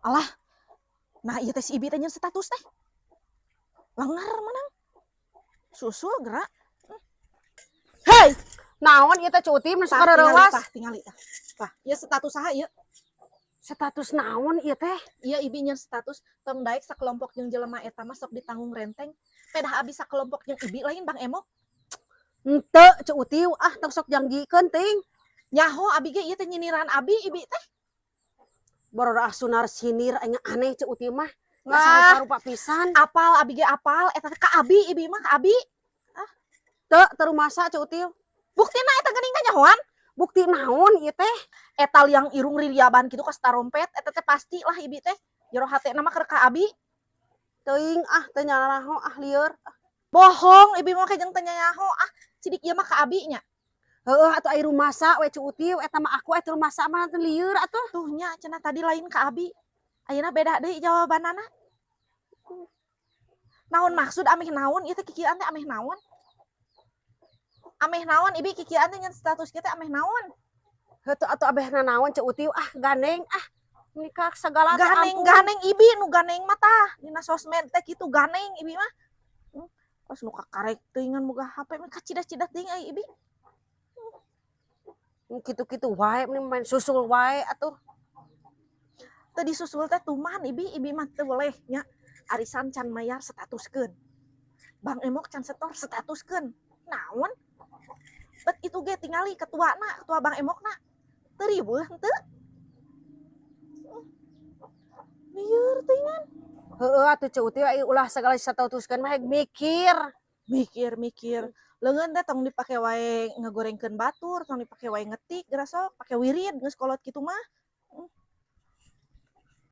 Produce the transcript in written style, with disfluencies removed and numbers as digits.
Alah. Nah, ieu teh si Ibi teh nyeun status teh. Lengar menang. Susul gerak. Hei, Naon ieu teh, Ceu Uti, mun tah sakara tingali reuwas? Tah tingali tah. Tah, ieu status saha ieu? Status naon ieu teh? Iya, Ibi nyeun status tong daek sakelompok jeung jelema eta mah, sok ditanggung renteng. Pedah abi sakelompok jeung Ibi lain Bang Emok. Henteu, Ceu Uti, ah, tong sok jangjikeun ting. Nyaho abi ge ieu teh nyindiran abi Ibi teh. Boro sunar sinir aing aneh Ceu Uti mah. Wah. Rupa-rupa pisan. Apal abi ge apal eta teh ka abi Ibi mah ka abi. Teu teu rumasa, Ceu Uti. Buktina eta geuning kanyahoan. Bukti naon ieu teh? Eta liang irung ririaban kitu ka tarompet eta teh pasti lah Ibi teh. Jero hatena mah keur ka abi. Teuing ah, teu nyaraho ah, lieur. Bohong Ibi mah jeung teu nyaho ah. Sidik ieu mah ka abi nya. Heueuh atuh, ai rumasa we Ceu Uti eta mah, aku atuh rumasa mah teu lieur atuh. Tuh nya, cenah tadi lain ka abi. Ayeuna beda deui jawabanana. Naon maksud, ameh naon ieu teh, kikieuan teh ameh naon? Ameh naon Ibi kikieuan teh nyeun status kieu teh ameh naon? Heueuh atuh, abeh naon, Ceu Uti, ah, gandeng ah. Nikah segala teh Ganeng ampun. Ganeng Ibi nu ganeng mah tah dina sosmed teh kitu, ganeng Ibi mah. Kos nu kakarek teuingan boga HP mah kacidat-cidat teuing ai Ibi. Kitu-kitu wae meni main susul wae atuh. Teu disusul teh tuman Ibi, Ibi mah teu boleh nya. Arisan can mayar statuskeun. Bang Emok can setor statuskeun. Naon? Bet itu ge tingali ketuana, ketua Bang Emokna. Teu riweuh henteu? Lieur teuingan. Heueuh atuh, Ceu Uti, ai ulah segala statuskeun mah mikir. Mikir-mikir. Leungeun teh tong dipake wae ngagorengkeun batur, tong dipake wae ngetik, geura sok pake wirid geus kolot kitu mah.